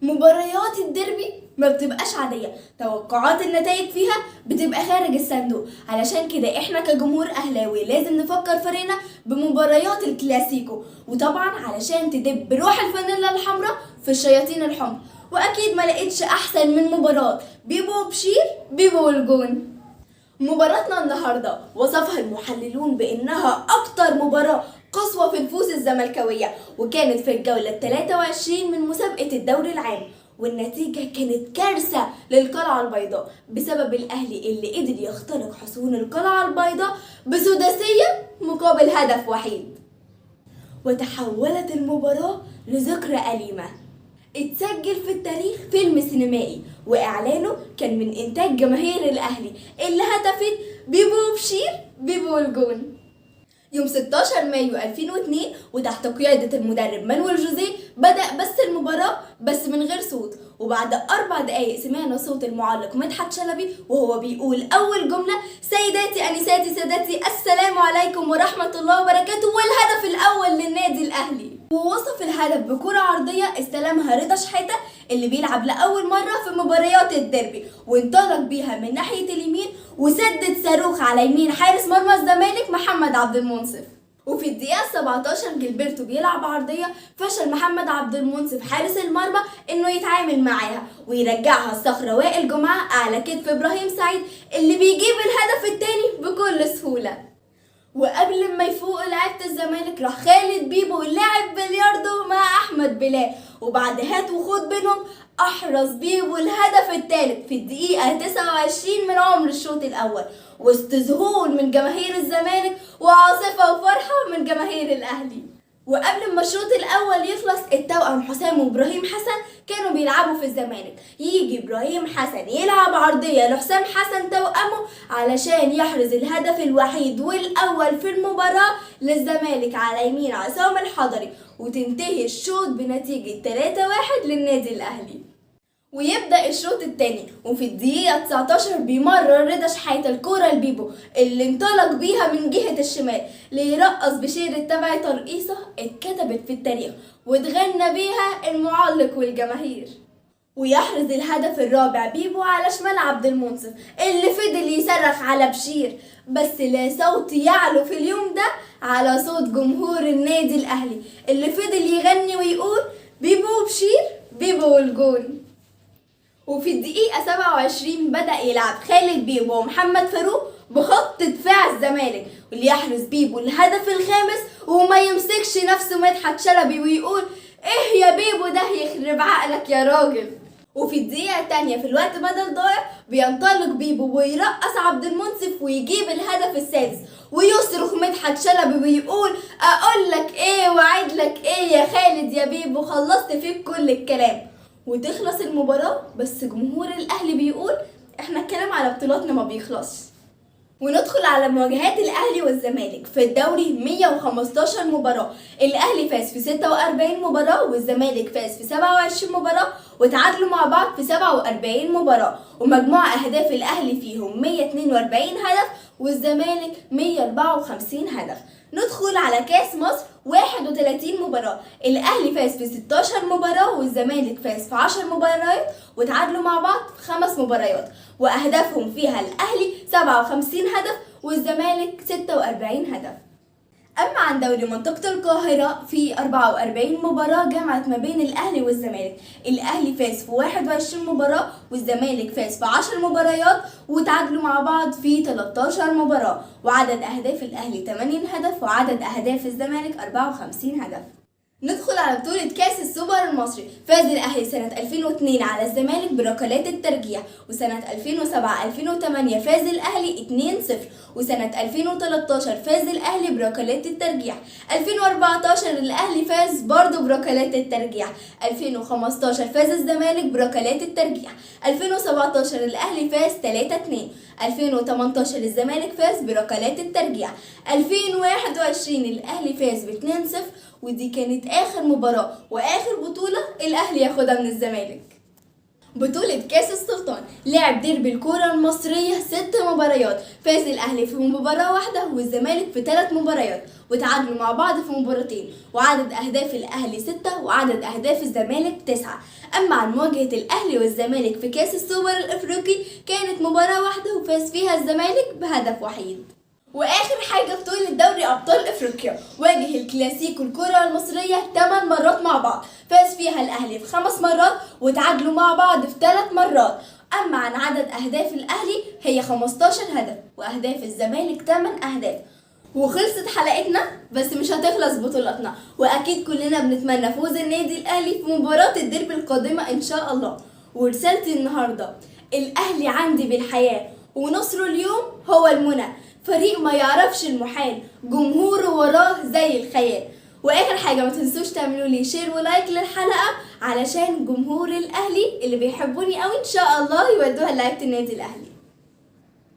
مباريات الديربي ما بتبقاش عادية، توقعات النتائج فيها بتبقى خارج الصندوق. علشان كده احنا كجمهور اهلاوي لازم نفكر فريقنا بمباريات الكلاسيكو، وطبعا علشان تدب روح الفانيلا الحمراء في الشياطين الحمر. واكيد ما لقيتش احسن من مباراة بيبو وبشير، بيبو والجون. مباراتنا النهارده وصفها المحللون بانها اكتر مباراة قسوة في نفوس الزملكاويه، وكانت في الجولة 23 من مسابقة الدوري العام، والنتيجة كانت كارثة للقلعه البيضاء بسبب الاهلي اللي قدر يخترق حصون القلعة البيضاء بسداسيه مقابل هدف وحيد، وتحولت المباراة لذكرى أليمه. اتسجل في التاريخ فيلم سينمائي، واعلانه كان من انتاج جماهير الاهلي اللي هتفت بيبو وبشير، بيبو والجون. يوم 16 مايو 2002 وتحت قيادة المدرب مانويل جوزيه بدأ بس المباراة بس من غير صوت، وبعد 4 دقايق سمعنا صوت المعلق مدحت شلبي وهو بيقول أول جملة: سيداتي أنساتي سادتي، السلام عليكم ورحمة الله وبركاته، والهدف الأول للنادي الأهلي. ووصف الهدف بكرة عرضية استلمها رضا شحاتة اللي بيلعب لأول مرة في مباريات الديربي، وانطلق بيها من ناحية اليمين وسدد صاروخ على يمين حارس مرمى الزمالك محمد عبد المنصف. وفي الدقيقة 17 جilberto بيلعب عرضية، فشل محمد عبد المنصف حارس المرمى انه يتعامل معاها ويرجعها الصخرة وائل جمعة على كتف ابراهيم سعيد اللي بيجيب الهدف الثاني بكل سهولة. وقبل ما يفوق لعيبة الزمالك راح خالد بيبو لعب بلياردو مع احمد بلال، وبعد هات وخد بينهم احرز بيبو الهدف الثالث في الدقيقة 29 من عمر الشوط الاول، وسط ذهول من جماهير الزمالك وعاصفة وفرحة من جماهير الاهلي. وقبل ما الشوط الاول يخلص التوأم حسام وابراهيم حسن كانوا بيلعبوا في الزمالك، يجي ابراهيم حسن يلعب عرضية لحسام حسن توأمه علشان يحرز الهدف الوحيد والاول في المباراة للزمالك على يمين عصام الحضري، وتنتهي الشوط بنتيجة 3-1 للنادي الاهلي. ويبدأ الشوط الثاني، وفي الدقيقة 19 بيمرر رضا شحاتة الكرة لبيبو اللي انطلق بيها من جهة الشمال ليرقص بشير التبعي ترقيصة اتكتبت في التاريخ واتغنى بيها المعلق والجماهير. ويحرز الهدف الرابع بيبو على شمال عبد المنصف اللي فضل يصرخ على بشير، بس لا صوت يعلو في اليوم ده على صوت جمهور النادي الأهلي اللي فضل يغني ويقول بيبو وبشير، بيبو والجون. وفي الدقيقة 27 بدأ يلعب خالد بيبو ومحمد فاروق بخط دفاع الزمالك، واللي يحرز بيبو الهدف الخامس وما يمسكش نفسه مدحت شلبي ويقول ايه يا بيبو ده، يخرب عقلك يا راجل. وفي الدقيقة الثانية في الوقت بدل ضايع بينطلق بيبو ويرقص عبد المنصف ويجيب الهدف السادس، ويصرخ مدحت شلبي ويقول اقول لك ايه وعيد لك ايه يا خالد يا بيبو، خلصت فيك كل الكلام. وتخلص المباراة بس جمهور الأهلي بيقول احنا الكلام على بطولاتنا ما بيخلصش. وندخل على مواجهات الأهلي والزمالك في الدوري 115 مباراة، الأهلي فاز في 46 مباراة والزمالك فاز في 27 مباراة، وتعادلوا مع بعض في 47 مباراة، ومجموع أهداف الأهلي فيهم 142 هدف والزمالك 154 هدف. ندخل على كاس مصر 31 مباراة، الأهلي فاز في 16 مباراة والزمالك فاز في 10 مباريات، وتعادلوا مع بعض في 5 مباريات، وأهدافهم فيها الأهلي 57 هدف والزمالك 46 هدف. أما عن دوري منطقة القاهرة في 44 مباراة جمعت ما بين الأهلي والزمالك، الأهلي فاز في 21 مباراة والزمالك فاز في 10 مباريات، وتعادلوا مع بعض في 13 مباراة، وعدد أهداف الأهلي 80 هدف وعدد أهداف الزمالك 54 هدف. ندخل على بطولة كاس السوبر المصري، فاز الأهلي سنة 2002 على الزمالك بركلات الترجيح، وسنة 2007-2008 فاز الأهلي 2-0، وسنة 2013 فاز الأهلي بركلات الترجيح، 2014 الأهلي فاز برضه بركلات الترجيح، 2015 فاز الزمالك بركلات الترجيح، 2017 الأهلي فاز 3-2، 2018 الزمالك فاز بركلات الترجيح، 2021 الأهلي فاز ب 2-0، ودي كانت آخر مباراة وآخر بطولة الأهلي ياخدها من الزمالك. بطولة كاس السلطان لعب ديربي الكرة المصرية 6 مباريات، فاز الأهلي في مباراة واحدة والزمالك في 3 مباريات، وتعادلوا مع بعض في مباراتين، وعدد أهداف الأهلي 6 وعدد أهداف الزمالك 9. أما عن مواجهة الأهلي والزمالك في كاس السوبر الأفريقي كانت مباراة واحدة وفاز فيها الزمالك بهدف وحيد. واخر حاجة بطوله دوري ابطال افريقيا واجه الكلاسيكو الكره المصرية 8 مرات مع بعض، فاز فيها الاهلي في 5 مرات وتعادلوا مع بعض في 3 مرات. اما عن عدد اهداف الاهلي هي 15 هدف واهداف الزمالك 8 اهداف. وخلصت حلقتنا، بس مش هتخلص بطولتنا، واكيد كلنا بنتمنى فوز النادي الاهلي في مباراة الديربي القادمة ان شاء الله. ورسالتي النهارده، الاهلي عندي بالحياة ونصره اليوم هو المنى، فريق ما يعرفش المحال، جمهوره وراه زي الخيال. واخر حاجة ما تنسوش تعملوا لي share و like للحلقة علشان جمهور الاهلي اللي بيحبوني قوي ان شاء الله يودوها لعيبة النادي الاهلي.